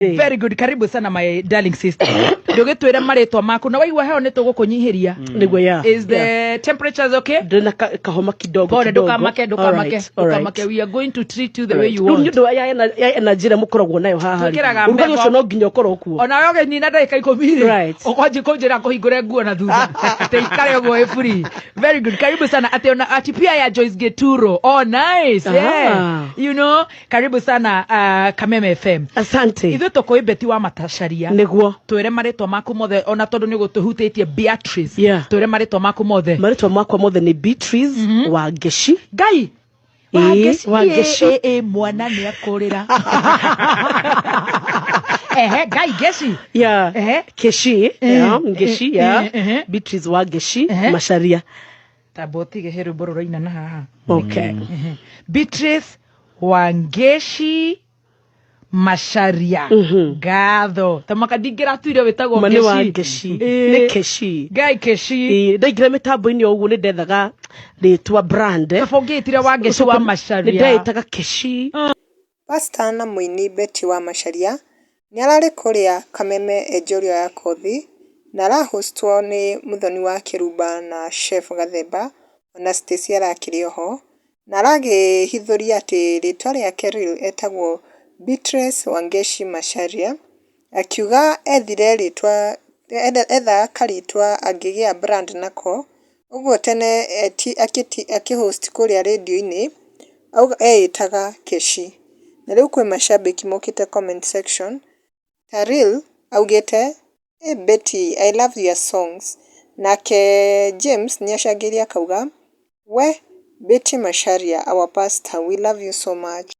Very good. Karibu sana, my darling sister. Ndũgĩtwĩre marĩtwa maku na waigua heho nĩ tũgũkũnyihĩria. Nĩguo, yeah. Is the temperatures okay? Ndĩ na kahoma kidogo. Pole. Kidogo. Ndũkamake, ndũkamake. Alright, alright. Ndũkamake. We are going to treat you the way you Rĩu nĩ want. ũndũ ya energy ĩrĩa mũkoragwo nayo haha rĩ. Twĩkĩraga Ũrugarĩ mbembo. ũcio no nginya ũkorwo kuo. Onawe ũgĩnina ndagĩka 10 rĩ, ũkwanji kũnjĩra kũhingũre nguo na thutha atĩ ikare ũguo ĩ free. Very good, karibu sana. Atĩ ona ati pia ya Joyce Geturo. Oh, nice. Yeah. Karibu sana, Kameme FM. Asante. Ithuĩ tũkũĩ Beti wa Matacaria. Nĩguo. Twĩre marĩtwa maku mothe, ona tondũ nĩ gũtũhutĩtie, Beatrice. Twĩre marĩtwa maku mothe. Marĩtwa makwa mothe nĩ Beatrice wa Ngeci. Ngai. Ĩĩ, Wangeci. Ĩ, ĩ, mwana nĩ akũrĩra. Ehe, Ngai, Ngeci. Keshi, yeah, Ngeshi, yeah. Beatrice wa Ngeshi Macharia. Tamba ũtige he rwĩmbo rũraina na haha. Okay. Beatrice Wangeshi Macharia. Ngatho tamaka ndingĩratuire wĩtagwo Ma nĩ wa Ngeshi. Ngeshi. Nĩ Keshi. Ngai, Keshi. Ĩĩ, ndaingĩra mĩtambo-inĩ o ũguo nĩ ndethaga rĩtwa brand. Kaba ũngĩĩtire Wangeshi wa Nĩ Macharia. ndeĩtaga Keshi. Pastor na mũini Betty wa Macharia nĩararĩ kũrĩa Kameme Enjorio ya Kothi na arahostwo nĩ Mũthoni wa Kĩrumba na Chef Gathemba, ona Stacy arakĩrĩ oho, na aragĩhithũria atĩ rĩtwa rĩake real etagwo Beatrice Wangeci Macharia, akiuga ethire rĩtwa ethaga karĩtwa angĩgĩa brand nako, ũguo tene akĩ host kũrĩa rĩndiũ-inĩ eĩtaga Keshi. Na rĩu kwĩ macambĩki mokĩte comment section, Taril augĩte, "Hey Betty, I love your songs." Nake James nĩacangĩire akauga, "We Betty Macharia, our pastor, we love you so much."